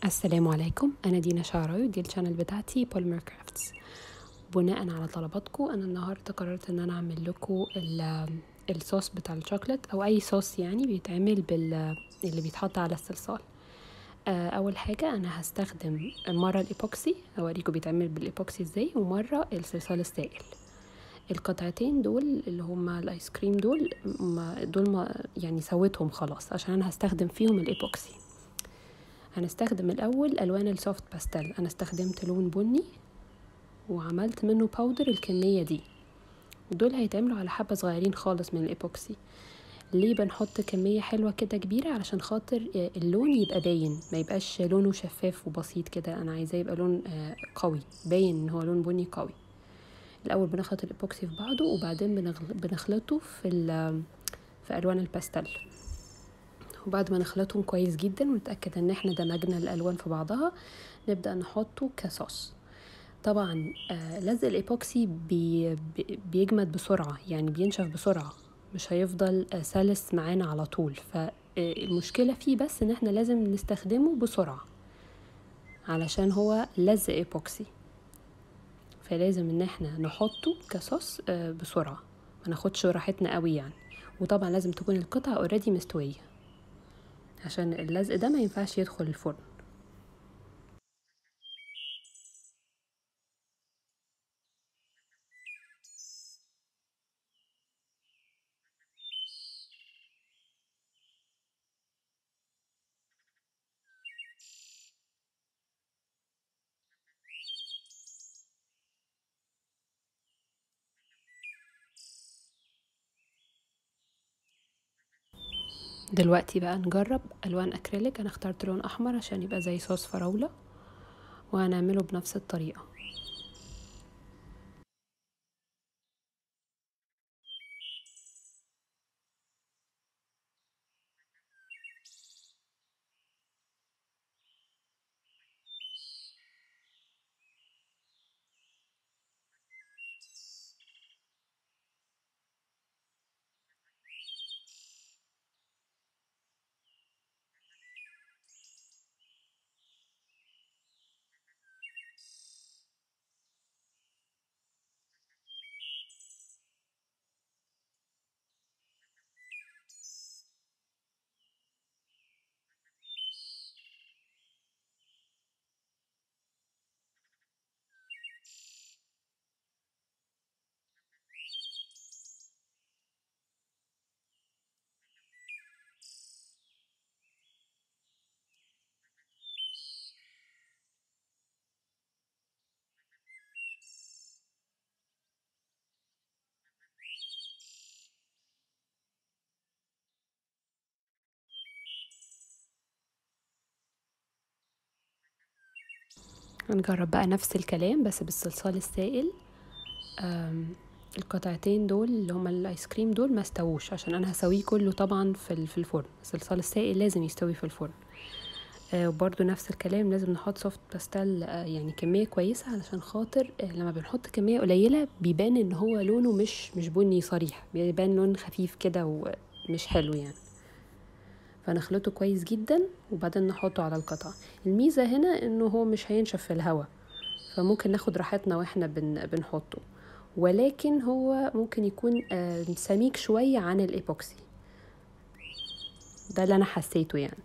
السلام عليكم، انا دينا شعراوي ودي ال channel بتاعتي Polymer Crafts. بناء على طلباتكم انا النهارده قررت ان انا اعمل لكم الصوص بتاع الشوكليت او اي صوص يعني بيتعمل اللي بيتحط على الصلصال. اول حاجة انا هستخدم مرة الايبوكسي، اوريكم بيتعمل بالايبوكسي ازاي، ومرة الصلصال السائل. القطعتين دول اللي هما الايس كريم دول ما يعني سويتهم خلاص عشان انا هستخدم فيهم الايبوكسي. هنستخدم الاول الوان ال soft pastel. انا استخدمت لون بني وعملت منه powder الكمية دي، ودول هيتعملوا على حبه صغيرين خالص من الايبوكسي. ليه بنحط كمية حلوة كده كبيرة؟ علشان خاطر اللون يبقى باين، ما يبقاش لونه شفاف وبسيط كده، انا عايزاه يبقى لون قوي باين ان هو لون بني قوي. الاول بنخلط الايبوكسي في بعضه وبعدين بنخلطه في الوان الباستل، وبعد ما نخلطهم كويس جدا ونتاكد ان احنا دمجنا الالوان في بعضها نبدا نحطه كصوص. طبعا لزق الايبوكسي بيجمد بسرعة، يعني بينشف بسرعة، مش هيفضل سلس معانا على طول. فالمشكلة فيه بس ان احنا لازم نستخدمه بسرعة علشان هو لزق ايبوكسي، فلازم ان احنا نحطه كصوص بسرعة، ما ناخدش راحتنا قوي يعني. وطبعا لازم تكون القطعة already مستوية عشان اللزق ده ما ينفعش يدخل الفرن. دلوقتي بقى نجرب الوان اكريليك. انا اخترت لون احمر عشان يبقى زي صوص فراولة، وهنعمله بنفس الطريقة. هنجرب بقى نفس الكلام بس بالصلصال السائل. القطعتين دول اللي هما الايس كريم دول ما استووش عشان انا هسويه كله طبعا في الفرن. الصلصال السائل لازم يستوي في الفرن. وبرده نفس الكلام لازم نحط soft pastel يعني كمية كويسة علشان خاطر لما بنحط كمية قليله بيبان ان هو لونه مش بني صريح، بيبان لون خفيف كده ومش حلو يعني. فنخلطه كويس جدا وبعدين نحطه على القطعة. الميزة هنا انه هو مش هينشف في الهواء، فممكن ناخد راحتنا واحنا بنحطه، ولكن هو ممكن يكون سميك شوية عن الايبوكسي، ده اللي انا حسيته يعني.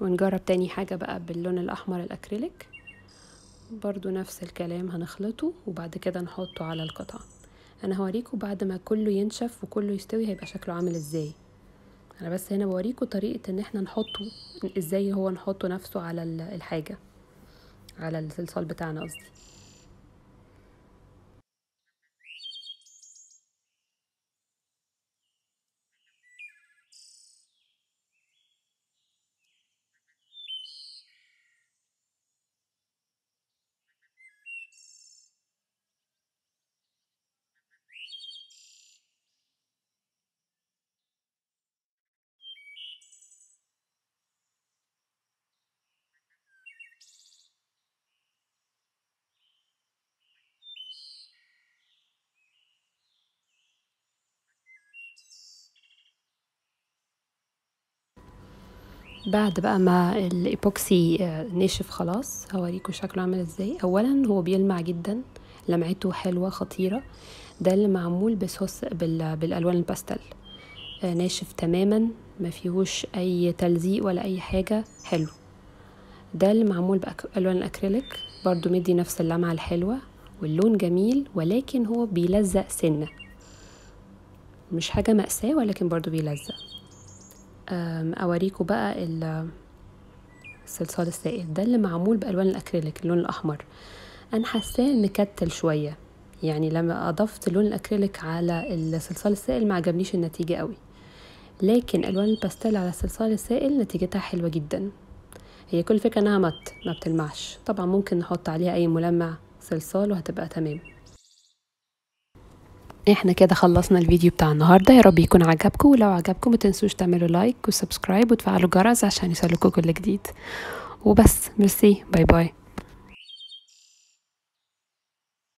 ونجرب تاني حاجة بقى باللون الأحمر الأكريليك، برضو نفس الكلام هنخلطه وبعد كده نحطه على القطعة. أنا هوريكم بعد ما كله ينشف وكله يستوي هيبقى شكله عامل ازاي. أنا بس هنا بوريكم طريقة ان احنا نحطه ازاي، هو نحطه نفسه على الحاجة، على الصلصال بتاعنا قصدي. بعد بقى ما الايبوكسي نشف خلاص، هوريكم شكله عامل ازاي. اولا هو بيلمع جدا، لمعته حلوة خطيرة. ده اللي معمول بصوص بالالوان الباستل، ناشف تماما، ما فيهوش اي تلزيق ولا اي حاجة، حلو. ده اللي معمول بالوان الاكريليك، برضو مدي نفس اللمعة الحلوة واللون جميل، ولكن هو بيلزق سنة، مش حاجة مأساة ولكن برضو بيلزق. اوريكم بقى الصلصال السائل. ده اللي معمول بالوان الاكريليك، اللون الاحمر. انا حاساه مكتل شوية، يعني لما اضفت لون الاكريليك على الصلصال السائل ما عجبنيش النتيجة قوي، لكن الوان الباستيل على الصلصال السائل نتيجتها حلوة جدا. هي كل فكرة انها matte، ما بتلمعش. طبعا ممكن نحط عليها اي ملمع صلصال وهتبقى تمام. احنا كده خلصنا الفيديو بتاع النهارده، يا رب يكون عجبكم، ولو عجبكم ما تنسوش تعملوا like و subscribe وتفعلوا الجرس عشان يوصلكوا كل جديد. وبس، merci، bye bye.